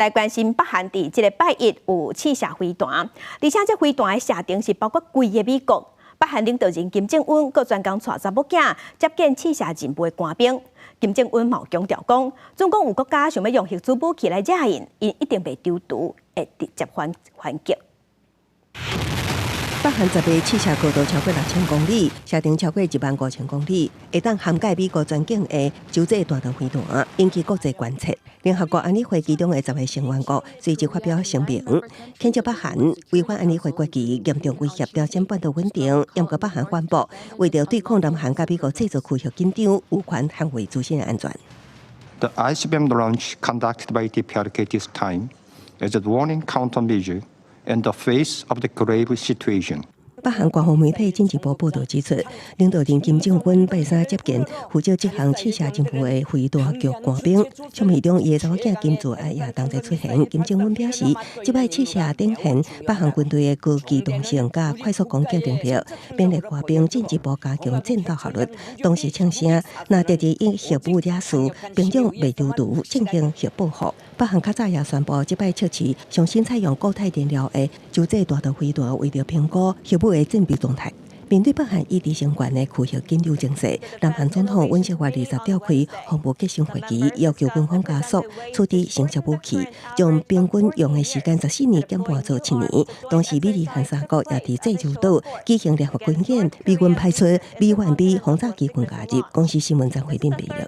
來關心北韓佇這个拜一有試射飛彈，而且這飛彈的射程是包括規个美國。北韓領導人金正恩閣專工帶查某囝接見試射任務的官兵。金正恩嘛強調講，總講有國家想欲用核子武器來惹𪜶，𪜶一定袂躊躇，會直接反擊。北韓十日試射高度超過6000公里，射程超過1萬5000公里，會當涵蓋美國全境的洲際彈道飛彈，引起國際關切。聯合國安理會其中的10个成員國隨即發表聲明，譴責北韓違反安理會決議，嚴重威脅朝鮮半島穩定。毋過北韓反駁，為著對抗南韓佮美國製造區域緊張，有權捍衛自身的安全。 The ICBM launch conducted by DPRK this time is a warning countermeasure in the face of the grave situation. 北韓官方媒體經濟部報導指出，領導人金正恩拜三接見負責執行試射任務的飛彈局官兵，相片中伊的查某囝金智愛也同齊出現。金正恩表示，這擺試射展現北韓軍隊的高機動性佮快速攻擊能力，勉勵官兵進一步加強戰鬥效率。同時嗆聲，若敵人以核武惹事，兵長袂躊躇進行核報復。北韓較早也宣布，這擺測試上新採用固態燃料的洲際彈道飛彈，為著評估核武的戰備狀態。面對北韓一直升懸的區域緊張情勢，南韓總統尹錫悅20召開防務革新會議，要求軍方加速處置生鏽武器，將平均用的時間14年減半做7年。同時，美日韓三國也佇濟州島舉行聯合軍演，美軍派出 B-1B 轟炸機軍加入。公視新聞張惠斌編譯。